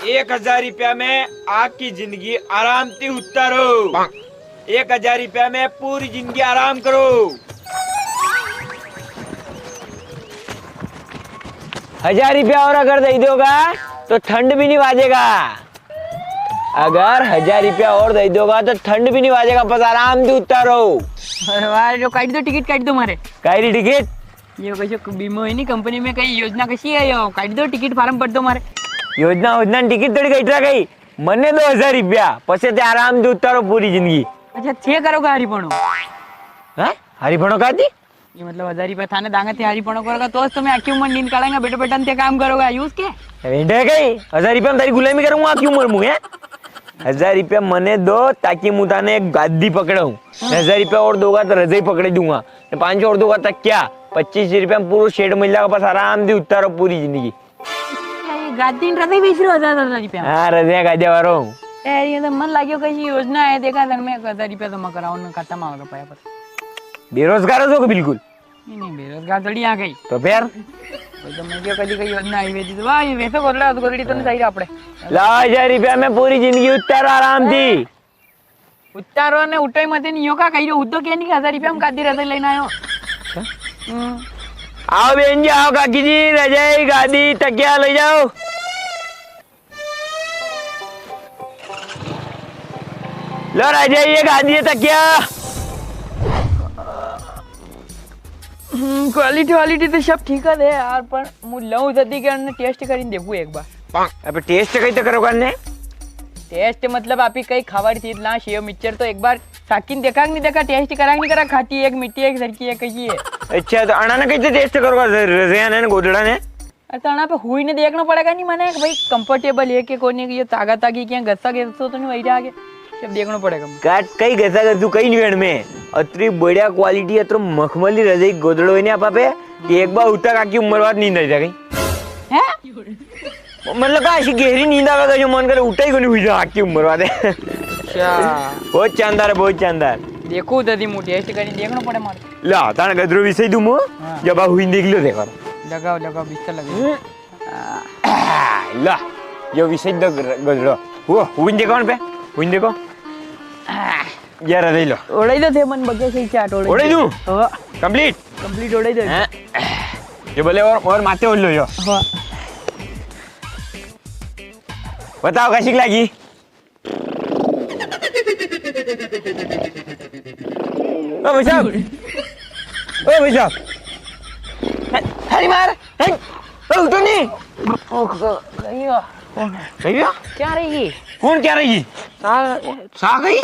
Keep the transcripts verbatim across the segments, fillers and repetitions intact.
एक हजार रुपया में आखी जिंदगी आराम ती उतारो। एक हजार रुपया में पूरी जिंदगी आराम करो। हजार रुपया और अगर दई दोगा, तो ठंड भी नी वाजेगा। अगर हजार रुपया और दई दोगा, तो ठंड भी नी वाजेगा, बस आराम ती उतारो। अरे वाह, जो काट दो, टिकट काट दो मारे। काई री टिकट? यो कशो बीमो है नी कंपनी में, कई योजना कशी है यो? काट दो टिकट, फार्म भर दो मारे। योजना, योजना टिकट थोड़ी काट रहा कई। मने दो हजार रुपया, पसे ते आराम ती उतारो पूरी जिंदगी। अच्छा, थे करोगा हरीपणो? हैं? हरीपणो का दी? ये मतलब हजार रुपया थाने दांगा, थे हरीपणो करोगा, तो तुम्हें आखी उम्र नींद काढ़ेगा, बेटा बेटा ते काम करोगा, यूज के? रेंडे गई, हजार रुपया में थारी गुलामी करूंगा आखी उम्र मुँह, हैं? हजार रुपया मने दो, ताकि मु थाने एक गादी पकड़ाऊं। हजार रुपया और दोगा तो रजाई पकड़े दूंगा। ने पाँच सौ और दोगा तो क्या? पच्चीस रुपया में पूरो सेट मिल जाएगा, बस आराम ती उतारो पूरी जिंदगी। अच्छा, ये गादी ने रजाई बेच रहे हो हजार, हजार रुपया में? हाँ, रजाई गादी वारो। यार, ये तो मन लाग्यो कशी योजना है, देखा सर में एक हजार रुपया जमा कराओ ना, खत्म आओ रुपया पर। बेरोजगार हो तो बिल्कुल। नहीं, नहीं, बेरोजगार थोड़ी आ गई। तो फिर? वो तो मैं क्यों कदी कई योजना आई हुई थी, तो वाह, ये वैसे गोदड़ा, तो गोदड़ी तो नहीं चाहिए आपड़े। ला, हजार रुपया में पूरी जिंदगी उतारो आराम ती। उतारो ने उठाई मत, नहीं यो का कही रहो, उतो क्या नहीं, हजार रुपया में गादी रजाई लेना आयो। हम्म। आओ बेन जी, आओ काकी जी, रजाई, गादी, तकिया ले जाओ। लो राजा, ये गादी है तकिया। हम्म, क्वालिटी वालिटी तो सब ठीक है यार, पर मु लऊं जदी के अने टेस्ट करीन देखू एक बार। अबे टेस्ट कई तो करो करने? टेस्ट मतलब आपी कई खावाड़ी चीज ला, सेव मिक्सचर तो एक बार साकिन देखा कि नहीं देखा, टेस्ट करा कि नहीं करा, खाटी एक, मीठी एक, सरकी एक, कशी है? अच्छा, तो अणा ने कई तो टेस्ट करो कर, रजाया ने, गोदड़ा ने? अरे तो अणा पे हुई ने देखनो पड़ेगा नी मने, कि भाई कंफर्टेबल है के कोनी, कि ये तागा तागी क्या गस्सा के तो, तो नी वही आगे, सब देखनो पड़ेगा। काट कई गस्सा कर तू कई नी वेण में। अतरी बढ़िया क्वालिटी, अतरो मखमली रजाई गोदड़ो है ने आपा पे, कि एक बार उठा का आखी उम्र बाद नींद आई जा कई। हैं? मतलब का अशी गहरी नींद आवेगा जो मन करे उठा ही कोनी हुई जा आखी उम्र बाद। अच्छा। बहुत शानदार है, बहुत शानदार। देखो दादी, मु टेस्ट करी देखनो पड़े मारे। ला, ताने गदरो विसई दूं मु। हाँ। जब आ हुई देख लो देखो। लगाओ, लगाओ, बिस्तर लगाओ। हम्म। आ, ला, यो विसई दो ग-, गदरो। वो, हुई देखो उन पे, हुई देखो। आ, यार, दे लो। ओढ़ाई दो थे मन बगे से चाट ओढ़ाई ओढ़ाई दो। दूं? हाँ। कंप्लीट? कंप्लीट ओढ़ाई दो। हाँ। ये बोले और, और माते ओढ़ लो यो। हाँ। बताओ, कैसी लागी? ओ भाई साहब, ओ भाई साहब, अरे मार, हे, ओ उठो नी। भैया, भैया, क्या रही? कौन क्या रही? सा, सा गई?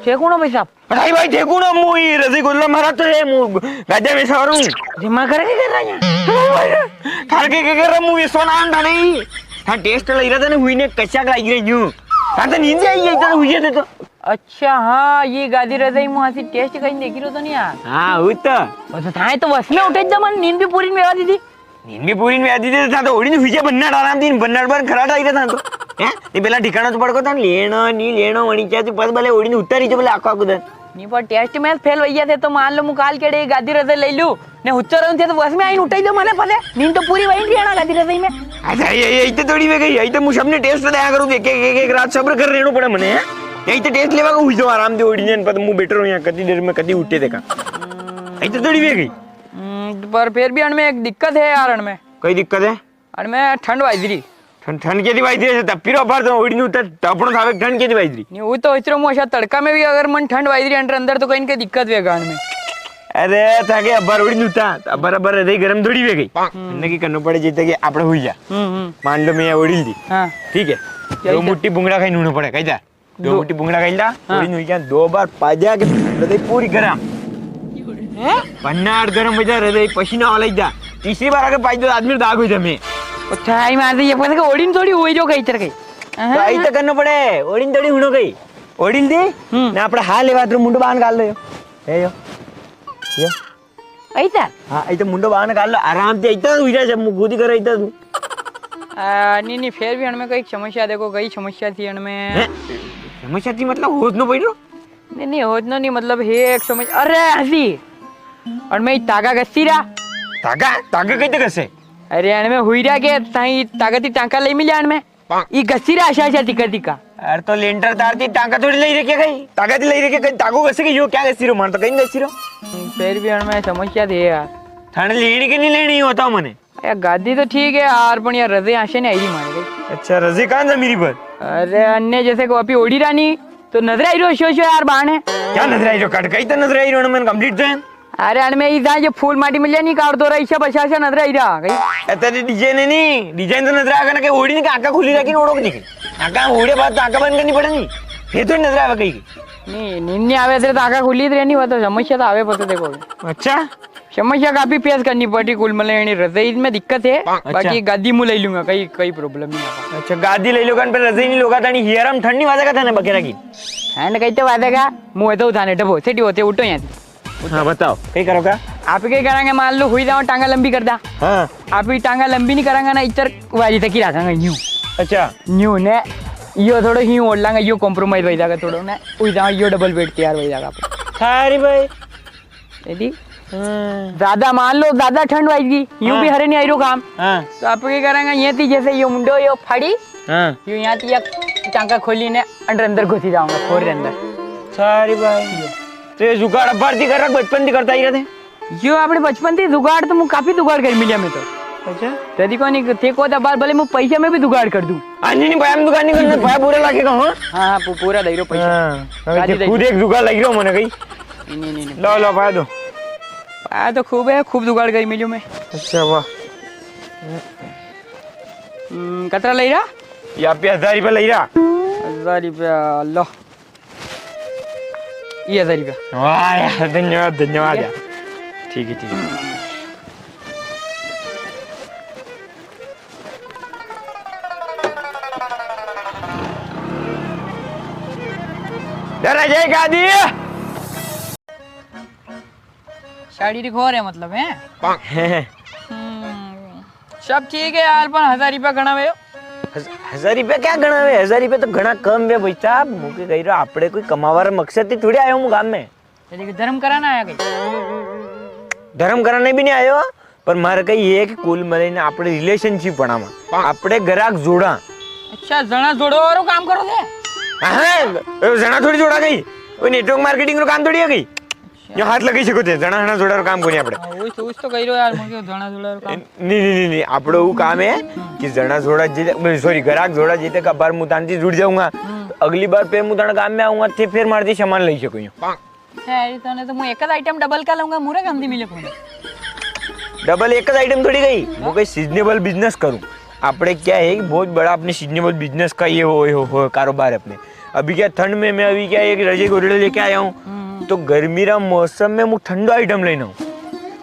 थे कौन हो भाई साहब? अरे भाई, थे कौन हो? मु ई रजाई गोदड़ा मारा तो है, मु गाजा में सवार हूँ। दिमाग खराब कर रहा है? थार के, के कर रहा, मु ये सोना आन था नहीं। था टेस्ट लग रहा था ना, हुई ने कच्चा का लग रही हूँ। था तो नींद आई है, इतना हुई है तो। अच्छा, हाँ, ये गादी रजाई मु आसी टेस्ट कहीं देखी रो तो नहीं यार। हाँ, वो तो। बस थाए तो बस में उठे जब मन नींद भी पूरी में आती थी। नींद भी पूरी में आती थी, था तो ओड़ी ने हुई जा बन्ना डाला दिन, बन्ना बार खराटा आई था तो। हैं? ये पहला ठिकाना तो पड़को था, लेना, नहीं लेना, वणी क्या तू पस भले ओड़ी ने उतारी जो भले आको आको दन। नहीं, पर टेस्ट में फेल भैया थे तो मान लो, मु काल केड़े गादी रजाई ले लूं। ने हुच्चो रहूं थे तो बस में आइन उठाई दो मने पसे। नींद तो पूरी वही थी ना गादी रजाई में। अच्छा, ये, ये इतने थोड़ी वे गई, ये तो मु सबने टेस्ट दया करूं, एक, एक, एक, एक रात सब्र कर रहनो पड़ा मने, हैं? ये इतने टेस्ट लेवा को हुई जाओ आराम दे ओड़ी ने, पर मु बैठ रहा हूं यहाँ, कती देर में कती उठे देखा। ये तो थोड़ी वे गई। हम्म, पर फिर भी अणमें एक दिक्कत है यार, अणमें। कई दिक्कत है? अणमें ठंड वाजी री। ठंड, ठंड केदी वाजी री? तब फिर अबार तो ओड़ी ने उठा, तपणो थावे ठंड केदी वाजी री? नहीं, वो तो इतरो मोशा तड़का में भी अगर मन ठंड वाजी री अंदर, अंदर तो कहीं के दिक्कत वेगा अणमें। अरे, थाके अबार ओड़ी ने उठा, अबार, अबार रजाई गरम थोड़ी वे गई। हम्म। अणमें की करनो पड़े, जैसे कि आपणे हुई जा। हम्म, हम्म। मान लो मैं ओड़ी ली। हाँ। ठीक है? क्या दो क्या? मुट्ठी बुंगड़ा खाई नूनो पड़े, कही जा। दो दो। मुट्ठी बुंगड़ा खाई ला, हाँ। ओड़ी ने हुई जा, दो बार पाजा के रजाई पूरी गरम। हैं? पन्नाट गरम हो जा रजाई, पसीना वाला ही जा। तीसरी बार अगर पाई दो, आदमी दाग हो जा में। अच्छा, आई मार दे, ये पता कि ओड़ी ने थोड़ी हुई जो कहीं तरह कहीं। तो आई तो करनो पड़े, ओड़ी ने थोड़ी हुणो कहीं। ओढ़ी ली? हम्म। ना आपड़ा हाल लेवा तो मुंडो बांध गाल दो यो। ए यो। यो। ऐसा? हाँ, ऐसा मुंडो बांध गाल लो, आराम से ऐसा हुई जा, जब मुंह खुद ही करे ऐसा तू। आ, नी, नी, फेर भी अणमें कोई समस्या देखो, कई समस्या थी अणमें। हैं? समस्या थी मतलब होश नो बैठो? नी, नी, होत नो नी, मतलब, हे एक समझ, अरे, हंसी। अणमें ई तागा गसी रा। तागा? तागा कई ते गसे? अरे, अणमें हुई रा के ताई तागा ती टांका लई मिल्या अणमें। ई गसी रा अशा, अशा तिका, तिका। अरे, तो लेंटर तार ती टांका थोड़ी लई रखे कई। तागा ती लई रखे कई, तागो गसे के यो क्या गसी रो? मन तो कई गसी रो। फिर भी अणमें समस्या थे यार। थाने लेनी के नी लेनी, यो बताओ मने। यार, गादी तो ठीक है यार, पण यार, रजे आशे नी आई री मारे कई। अच्छा, रजे कां जमी री पर? अरे, अन्ने जैसे को अभी ओढ़ी रानी, तो नजर आई रो, शो, शो यार, बाणे। क्या नजर आई रो? कट कई तो नजर आई रो, मन complete तो है। अरे, अणमें ई जां जो फूल माटी मिल्या नी, काड़ दो रहा, ईशा बशा, ईशा नजर आई रा, कई। ए, तेरी design है नी, design तो नजर आगा ना, कई ओढ़ी नी, कई आंखा खुली रखी, ओढ़ो की नी। आंखा ओढ़े बाद तो आंखा बंद करनी पड़े नी, फिर तो नजर आवे कई। नी, नींद नी आवे, तेरे तो आंखा खुली तो रहनी, वो तो समस्या तो आवे, पता देखो। अच्छा? समस्या काफी face करनी पड़ी कुल मिला, यानी रजाई में दिक्कत है, अच्छा। बाकी गादी मूं लई लूंगा, कई, कई problem नी है। अच्छा, गादी लई लोगा, पर रजाई नी लोगा, तानी हियारा में ठंड नी वाजेगा थाने बखेरा की? ठंड कई तो वाजेगा, मूं तो थाने डबो, सेटी होते उठो यां ती। हाँ, बताओ, कई करोगा? आप कई करांगा, मान लो, हुई जाओ, टांगा लंबी कर दा। हाँ। आप ही टांगा लंबी नी करांगा ना, इतर वाली तक ही रखांगा यूं। अच्छा। यूं ने, यो थोड़ो ही ओढ़ लांगा, यो compromise वई जागा थोड़ो ने, हुई जाओ, यो double bed तैयार वई जागा आप। थारी भाई। यदि हाँ। ज्यादा मान लो, ज्यादा ठंड वाइगी, यूं हाँ। भी हरे नी आई रो काम। हाँ। तो आप कई करांगा, ये थी जैसे यो मुंडो, यो फाड़ी, हाँ। यो यां थी एक टांका खोली ने अंदर, अंदर घुसी जावांगा, खोर रे अंदर। सारी भाई। तो ये जुगाड़ अबार थी कर रहा, बचपन थी करता ही रहते? यो आपणे बचपन थी जुगाड़ तो मूं काफी जुगाड़ कर मिलिया मैं तो। अच्छा? तदी कोनी, थे को तो अबार भले मूं पैसा में भी जुगाड़ कर दूं। हाँ, नी, नी, भाई, हम जुगाड़ नी करना, भाई, बुरा लगेगा, हाँ? हाँ, हाँ, पू-, पूरा दई रो पैसा। हाँ, गाड़ी दई खुद रो। एक जुगाड़ लग रहा हो मने कई। नी, नी, नी। लो, लो, पाया दो। पाया तो खूब है, खूब जुगाड़ करी मिल्यो मैं। अच्छा, वाह। हम्म, कतरा लई रहा? या पे हजार रुपया लई रहा। हजार रुपया, लो। ये हजार रुपया। वाह यार, धन्यवाद, धन्यवाद ठीक है? यार। ठीक है, ठीक है। डरा जाए गादी। साड़ी री खोर है मतलब, हैं? हम्म, सब ठीक है यार, पण हजार रुपया घणा वे। हज-, हजार रुपया क्या घणा वे? हजार रुपया तो घणा कम वे भाई साहब। मूं के कई रो, आपणे कोई कमावा रा मकसद थी थोड़ी आयो हूँ गाम में। यानी कि धर्म कराना आया कई? धर्म कराने भी नी आयो, पर मारे कई ये कि कुल मिलाइने आपणे relationship बनावा, आपणे ग्राहक जोड़ा। अच्छा, जणा जोड़वा वारो काम करो थे? हाँ, जणा थोड़ी जोड़ा कई, वो network marketing रो काम थोड़ी है कई। अच्छा। यो हाथ लगाई सको थे, जणा हणा जोड़ा रो काम कोनी आपणे। हाँ, उस, उस तो कई रो यार, मुझे जणा जोड़ा रो काम। नी, नी, नी, नी, आपणो वो काम है कि जणा जोड़ा जीते, sorry, ग्राहक जोड़ा जीते का बार मूं तान ती जुड़ जाऊंगा। हम्म। तो अगली बार पे मूं तान काम में आऊंगा, थे फिर मार ती सामान लई सको यो। खैर, तने तो मूं एक ज item double का लूंगा, मूरे काम दी मिले कोनी। Double एक ज item थोड़ी गई, मूं कई seasonable business करूं। आपणे क्या है कि बहुत बड़ा अपने seasonable business का ये हो, हो, हो कारोबार है अपने। अभी क्या ठंड में मैं अभी क्या एक रजे गोदड़ा लेके आया हूँ, हम्म। तो गर्मी रा मौसम में मूं ठंडो item लेना हूँ।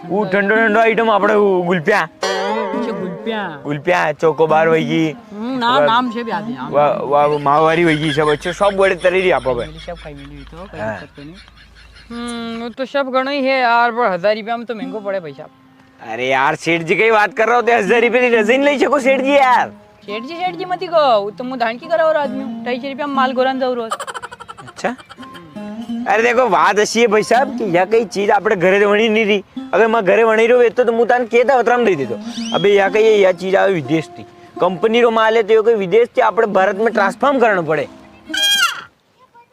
वो ठंडो ठंडो item आपणे वो गुल्फिया। अच्छा, गुल्फिया। गुल्फिया, चोकोबार वई गी। हम्म, ना, और नाम से भी आती है। वा, वा, वो मावारी वई गी, सब अच्छे, सब बड़े तरह री आपा भाई। मेरी सब खाई मिली तो, कोई हाँ। दिक्कत कोनी। हम्म, वो तो सब घणो ही है यार, पर हजार रुपया में तो महंगो पड़े भाई साहब। अरे यार, सेठ जी कई बात कर रहा हो, तो हजार रुपया री रजाई नी लई सको सेठ जी यार। सेठ जी, सेठ जी मती को, वो तो मूं धान की करा और आदमी हूँ, ढाई सौ रुपया में माल गोरान जाऊ रोज। अच्छा, अरे देखो, बात असी है भाई साहब कि या कई चीज आपणे घरे वणी नी री। अगर मैं घरे वणी रो तो, तो मूं तान केता वतराम दे देतो। अबे या कई, या चीज आवे विदेश थी, कंपनी रो माल है, तो यो कई विदेश थी आपणे भारत में transform करनो पड़े।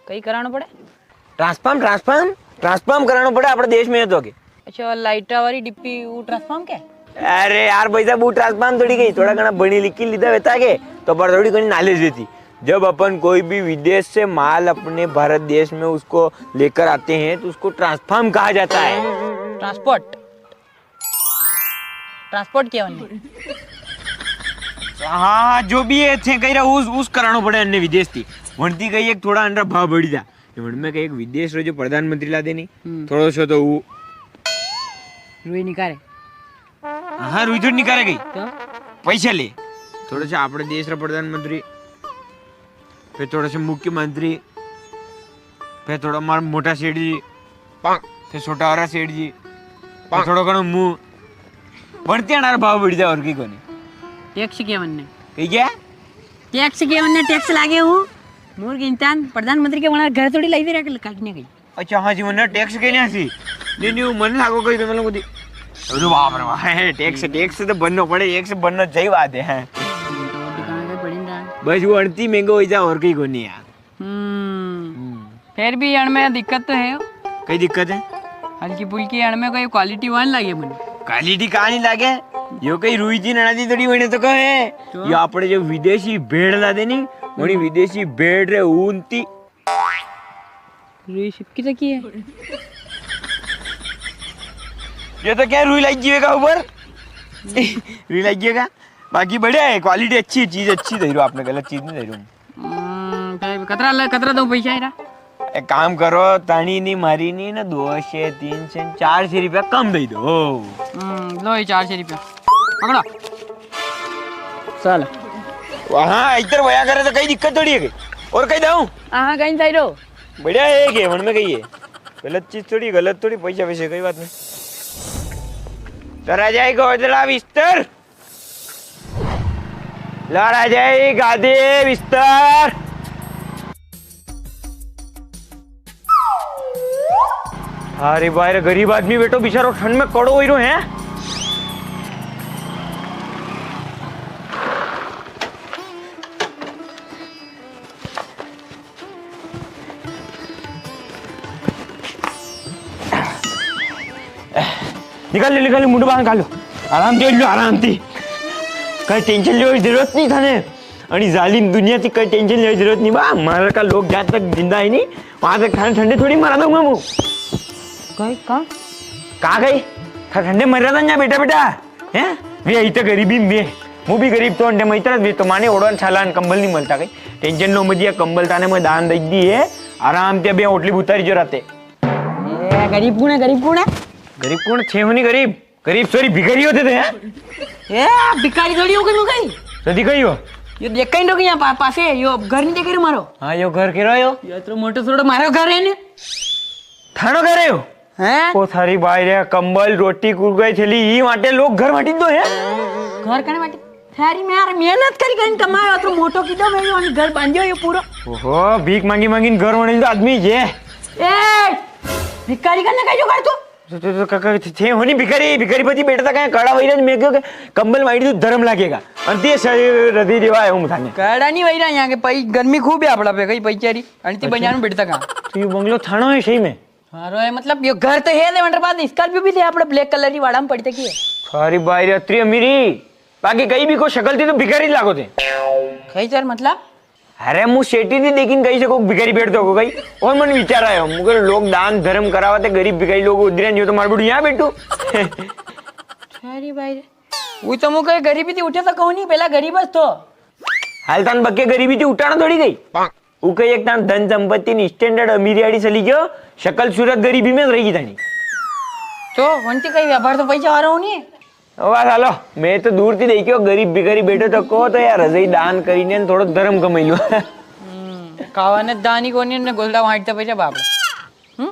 कई करानो पड़े? Transform, transform, transform करानो पड़े आपणे देश में तो के। अच्छा, लाइटा वाली डिप्पी, वो transform के? अरे यार भाई साहब, वो transform थोड़ी गई, थोड़ा घणा बणी लिखी लीधा वेता के, तो पर थोड़ी घणी knowledge वेती। जब अपन कोई भी विदेश से माल अपने भारत देश में उसको लेकर आते हैं, तो उसको transform कहा जाता है। Transport। Transport किया उनने। हाँ, हाँ, जो भी है, थे कई रहा, उस, उस करानो पड़े अन्ने विदेश थी। वणती कई एक थोड़ा अनरा भाव बढ़ी जा। वण में कई एक विदेश रो जो प्रधानमंत्री ला देनी, हम्म। थोड़ो सो तो वो रुई निकाले। हाँ, रुई थोड़ी निकाले गई। तो? पैसा ले। थोड़ो सो आपणे देश रो प्रधानमंत्री, फिर थोड़ो सो मुख्यमंत्री, फिर थोड़ा मार मोटा सेठ जी, फिर छोटा वाला सेठ जी, फिर थोड़ा कणो मुंह। बढ़ते अनार भाव बढ़ी जा और की कोनी। Tax किया वणने? कई क्या? Tax किया वणने, tax लागे हूँ। मूर्ख इंसान, प्रधानमंत्री के वणा घर थोड़ी लाई दे रहा काटने गई। अच्छा, हाँ जी, वरना टैक्स के नहीं सी। नहीं, नहीं, वो मन लागो कोई तो मतलब होती। अरे बाप रे बाप, टैक्स, टैक्स तो बनना पड़े, टैक्स बनना चाहिए बात है। तो दिखाना के पड़ेगा। बस वो अणती महंगो हो जा और कई कोनी यार। हम्म। हम्म। फिर भी अण में दिक्कत तो है। कई दिक्कत है? हल्की फुल्की अण में कोई क्वालिटी वान लागे मने। क्वालिटी का नहीं लागे? यो कई रुई जी नना दी थोड़ी होने तो कहे। तो? यो आपणे जो विदेशी भेड़ ला देनी, वणी विदेशी भेड़ रे ऊन ती। रुई सिपकी तकी है। ये तो क्या रुई लागी जीवेगा ऊपर? रुई लागी जीवेगा। बाकी बढ़िया है, क्वालिटी अच्छी है, चीज अच्छी दे रहा हूँ आपने, गलत चीज नहीं दे रहा हूँ। हम्म, कतरा ल-, कतरा दो पैसा इरा? एक काम करो, तानी नी मारी नी ना, दो से, तीन से, चार से रुपया कम दे दो। हम्म, लो ये चार से रुपया। पकड़ो। चल। हाँ, इधर वया करे तो कई दिक्कत थोड़ी है। और कई दाऊं? हाँ, हाँ, कई दे दो। बढ़िया है, के मन में कही है। गलत चीज थोड़ी, गलत थोड़ी, पैसा वैसे कई बात नहीं। तो राजा एक और जला बिस्तर। लाड़ा जाई गादी बिस्तर। अरे भाई रे, गरीब आदमी बेटो बेचारो ठंड में कड़ो होई रो है। निकाल लो, निकाल लो, मुंडो बाहर निकाल लो। आराम थी लो, आराम थी। कई टेंशन लेवा की जरूरत नी थाने। अणी जालिम दुनिया थी कई टेंशन लेवा की जरूरत नी बा। मारा का लोग जहाँ तक जिंदा है नी, वहाँ तक थाने ठंडे थोड़ी मरा दूंगा मु। कई का? का कई? था ठंडे मर रहा था ना बेटा, बेटा। हैं? वे आई तो गरीबी में। मु भी गरीब तो अंडे में इतना वे तो माने ओड़न छालान कंबल नी मिलता कई। टेंशन लो मत, या कंबल थाने मैं दान दे दी है। आराम ते अबे ओटली बुतारी जो रहते। ए, गरीब कुण है, गरीब कुण है? गरीब कुण? छे होनी गरीब। गरीब, सॉरी, भिखारी होते थे, हैं? ए, भिखारी थोड़ी हो गई, हो गई। तो दी गई हो? यो देख कहीं लोग यहाँ पा-, पासे, यो घर नी देख रहे मारो। हाँ, यो घर के रहो यो? यो तो मोटो सोटो मारो घर है ने। थानो घर है यो? हैं? ओ थारी बाई रे, कंबल, रोटी, कुरकुरे थैली, ई वाटे लोग घर वाटी दो है। घर कने वाटी? थारी में यार मेहनत करी करी कमायो, अतरो मोटो किदो में यो घर बांधियो यो पूरो। ओहो, भीख मांगी मांगी घर वणई दो आदमी ये। ए, भिखारी कने कई जो कर तू? तो, तो, तो, का, का, थे, थे होनी भिखारी, भिखारी पति बैठा था कहाँ कड़ा वही रहा, मैं क्यों के कंबल वाइडी तू धर्म लागेगा। अंतिये सर रदी देवा आयो हूँ थाने। कड़ा नी वही रहा यहाँ के पई गर्मी खूब है आपड़ा पे, कई पई चारी, अंति अच्छा। बनियान में बैठा था कहाँ। तो यो बंगलो थानो है सही में? मारो है, मतलब, यो घर तो है, लेवंडर बाद स्कॉर्पियो भी थे, आपड़ा ब्लैक कलर की वाड़ा में पड़ी थकी है। थारी बाई रे, अतरी अमीरी। बाकी कई भी को शकल थी तो भिखारी लागो थे। कई सर, मतलब? अरे, मु सेठी थी, लेकिन कई से को भिखारी बैठतो को कई। और मन विचार आयो, मु कई लोग दान धर्म करावा थे, गरीब भिखारी लोग उधर नहीं हो तो मार बुढ़ू यहाँ बैठू। थारी बाई रे। वो तो मु कई गरीबी थी उठे तो कहूँ नहीं, पहला गरीब तो। हाल तान बक्के गरीबी थी उठाना थोड़ी गई। उ कई एक तान धन संपत्ति ने स्टैंडर्ड अमीरी आड़ी चली गयो, शकल सूरत गरीबी में रही तानी। तो वंती कई व्यापार तो पैसा आ रहा हो नी। ओ वाह सालो, मैं तो दूर थी देखियो, गरीब भिखारी बैठो तो को तो यार, रजई दान करी ने थोड़ो धर्म कमाई लो। हम्म, खावा ने दान ही कोनी ने गोदड़ा वांटता पैसा बाप। हम्म?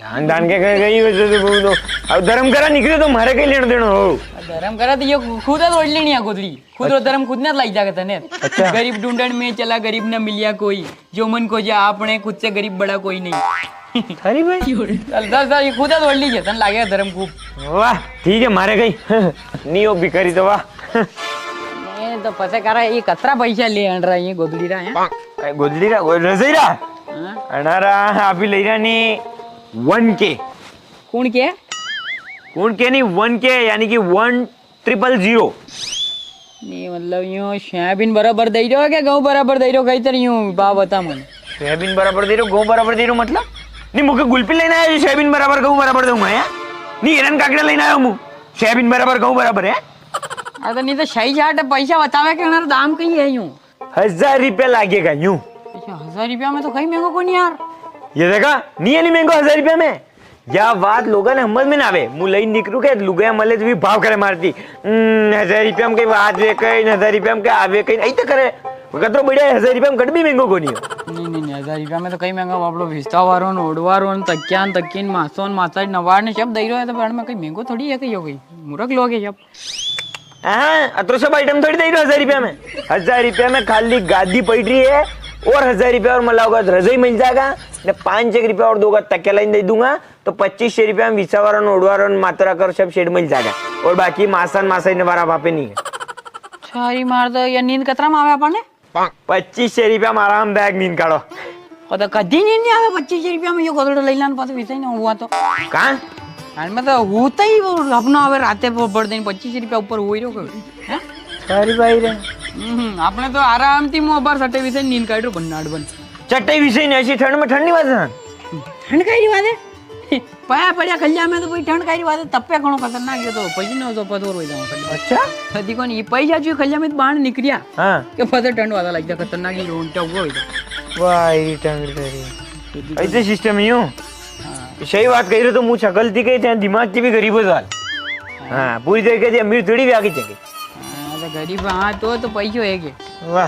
दान, दान के कह गई वैसे तो बोल दो। अब धर्म करा निकले तो मारे कई लेन देनो हो। धर्म करा तो यो खुद तोड़ लेनी है गोदड़ी। खुद रो धर्म खुद ने लाई जाके तने। अच्छा। गरीब ढूंढण में चला, गरीब ने मिलिया कोई। जो मन को जा आपने, खुद से गरीब बड़ा कोई नहीं। थारी भाई। चल, चल, चल, ये खुद तोड़ लीजिए, तन लागेगा धर्म खूब। वाह, ठीक है, मारे गई। नी हो भिखारी तो वाह। मैं तो पसे करा, ये कतरा पैसा ले अण रहा, ये गोदड़ी रहा है। ए, गोदड़ी रहा, गो-, रजई रहा। हाँ? अणारा, अभी ले रहा नी, वन के। कौन के? कौन के नी, वन के, यानी कि वन ट्रिपल ज़ीरो। नी, मतलब, यूं सोयाबीन बराबर दई रहो के गहूं बराबर दई रहो, कई तरह यूं भाव बता मने। सोयाबीन बराबर दई रहो, गहूं बराबर दई रहो, मतलब? नी, मुके गुल्फी लेना है, सोयाबीन बराबर, गहूं बराबर दूंगा, यार। नी, हिरन काकड़ा लेना है, मु। सोयाबीन बराबर, गहूं बराबर है। अरे, तो नी तो सही जाट पैसा बतावे के उनरो दाम कई है यूं? हजार रुपया लागेगा यूं। अच्छा, हजार रुपया में तो कई महंगो कोनी यार। ये देखा, नी है नी महंगो हजार रुपया में। या बात लोगा ने समझ में ना आवे। मु लई निकरू के लुगाया मले तो भी भाव करे मारती। हम्म, हजार रुपया में कई बात वे कई, हजार रुपया में कई आवे कई, ऐ तो करे। कतरो बढ़िया है, हजार रुपया में कट भी महंगो कोनी हो। नी, नी, नी, हजार रुपया में तो कई महंगा बापड़ो, भिस्ता वारो न, ओढ़वारो न, तकिया न, तकिन, मासो न, मासा नवार ने सब दई रहो है, तो बड़ में कई महंगो थोड़ी है, कई हो गई। मूर्ख लोग है सब। हाँ, अतरो सब आइटम थोड़ी दे रहा हजार रुपया में। हजार रुपया में खाली गादी पड़ रही है, और हजार रुपया और मलाओगा तो रजाई मिल जाएगा, ने पाँच एक रुपया और दोगा तकिया लाइन दे दूंगा, तो पच्चीस सौ रुपया में विसावारो ने ओडवारो ने मातरा कर सब सेट मिल जाएगा। और बाकी मासन मासा ने बारा भापे नहीं है। सारी मार दो, या नींद कतरा में आवे अपन ने? पच्चीस सौ रुपया मारा हम बैग नींद काढ़ो। ओ तो कदी नींद नहीं आवे पच्चीस सौ रुपया में, यो गोदड़ो ले लान पास विसा ही ना हुआ तो। कहाँ? हाल में तो होता ही वो अपना आवे राते वो बड़ दिन पच्चीस सौ रुपया ऊपर हो ही रहो कभी। हैं? सारी भाई रे। हम्म, आपने तो आराम थी मुंह बार सटे विसा नींद काढ़ रो बन्नाड बन। चट्टे विसा ही नहीं, ऐसी ठंड में ठंड नहीं वाजे। ठंड काई री वाजे? पाया पड़िया खल्या में तो भाई ठंड काई री वाजे, तप्पे घणो खतरनाक, ये तो पसीनो तो पदोर हो जाऊं खल्या। अच्छा? कदी कोनी, ये पैसा जो खल्या में तो बाण निकलिया। हाँ। के पता ठंड वाला लग जा, खतरनाक ही रोंटा हुआ हो जा। वाह, ये ठंड करी। ऐसे सिस्टम ही हूँ। हाँ। सही बात कही रहे तो मुझे शकल थी के चाहे दिमाग की भी गरीब हो जाल। हाँ, पूरी तरीके से अमीर थोड़ी भी आगे चले। हाँ, तो गरीब, हाँ, तो, तो पैसो है के। वाह।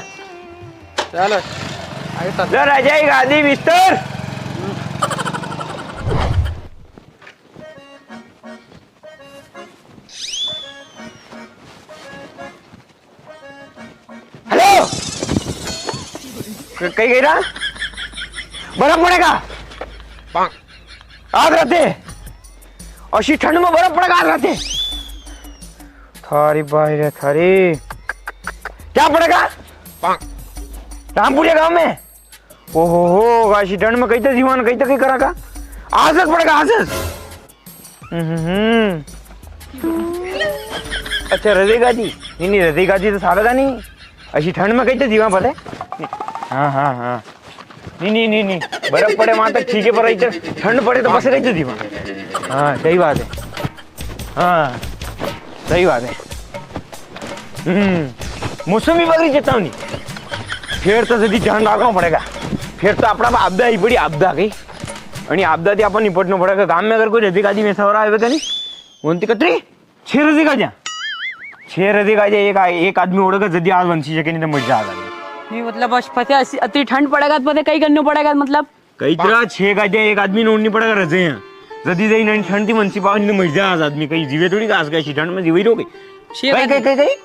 चलो, आगे चल। ले, राजा, एक आदमी बिस्तर। हेलो, क-, कई गई रहा? बर्फ पड़ेगा। आज राते। अशी ठंड में बर्फ पड़ेगा आज राते। थारी भाई रे थारी। क्या पड़ेगा? रामपुरिया गांव में। ओहो हो, अशी ठंड में कई तो जीवन, कई तो कई करा का? आज पड़ेगा, आज। हम्म। अच्छा, रजाई गादी? नहीं, नहीं, रजाई गादी तो सावेगा नहीं। अशी ठंड में कई तो जीवा पड़े। हाँ, हाँ, हाँ। नहीं, नहीं, नहीं, नहीं। बर्फ पड़े वहां तक ठीक है, पर इधर ठंड पड़े तो बस कई तो जीवा। हाँ, सही बात है। हाँ, सही बात है। हम्म, मौसम विभाग री चेतावनी। फेर तो जदी ध्यान राखणो पड़ेगा। फेर तो आपणा आपदा ही पड़ी, आपदा कई। अणी आपदा थी आपणे निपटणो पड़ेगा। गाम में अगर कोई रजाई गादी में सवरा आवे तो नहीं, उनती कतरी? छह रजाई गाद्या। छह रजाई गाद्या, एक, एक आदमी ओढ़ेगा, जदी आज वंसी सके, नहीं तो मर जाएगा। नहीं, मतलब, बस पता है, असी-, अतरी ठंड पड़ेगा, तो पता है, कई करनो पड़ेगा, मतलब? कई तरह छह गाद्या, एक आदमी ने ओढ़नी पड़ेगा रजाई। जदी जाई नहीं ठंड थी वंसी पावे, नहीं तो मर जाए आज आदमी, कई जीवे थोड़ी, घास का ठंड में जीवे ही रहोगे। छह कई, गाद्या। कई, कई, कई?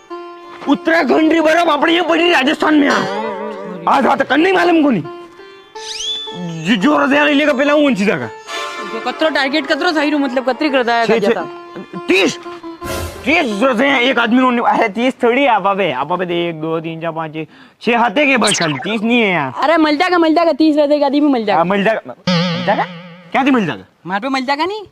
उत्तराखंड री बर्फ अपने यहाँ पड़ी, राजस्थान में आ। आज हाथ तक नहीं मालूम कोनी। जो, जो रजाया लेगा पहला वो वंची जागा। तो कतरो टारगेट कतरो सही रू, मतलब कतरी रजाया छे, का छे, जाता? तीस। तीस रजाया एक आदमी ने, अरे तीस थोड़ी है, आपा पे, आपा पे तो एक, दो, तीन, चार, पाँच, छे, छे हाथे के बस खाली, तीस नहीं है यार। अरे मिल जागा, मिल जागा, तीस रजाया का आदमी मिल जागा। हाँ, मिल जागा, मिल जागा? क्या थी मिल जागा? मार पे मिल जागा नहीं?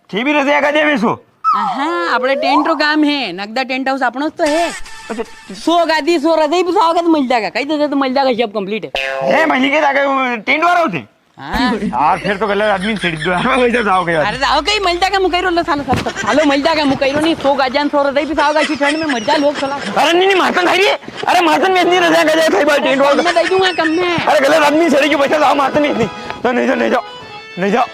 थे भी रजाया का दे में सो। हाँ, आपणे टेंट रो काम है, नगदा टेंट हाउस आपणो तो है। अच्छा। सो गादी, सो रजाई भी सावगा तो मिल जागा, कई दे तो मिल जागा, सब कंप्लीट है। है, महीने के जाके टेंट वाला होते? हाँ। यार, फिर तो गलत आदमी ने छेड़ी दो, हाँ, वैसे जाओ के बाद। अरे, जाओ कई मिल जागा, मुकैरो लो, सालो, सालो, सालो मिल जागा, मुकैरो नहीं, सो गाद्या, सो रजाई भी सावगा, इसी ठंड में मर जा लोग, साला। अरे, नहीं, नहीं, मातन भाई, अरे, मातन में इतनी रजाया का जाए, भाई, टेंट वाला। मैं दे दूंगा कम में। अरे, गलत आदमी छेड़ी के बैठा, जाओ, मातन में इतनी। तो नहीं जाओ, नहीं जाओ, नहीं जाओ।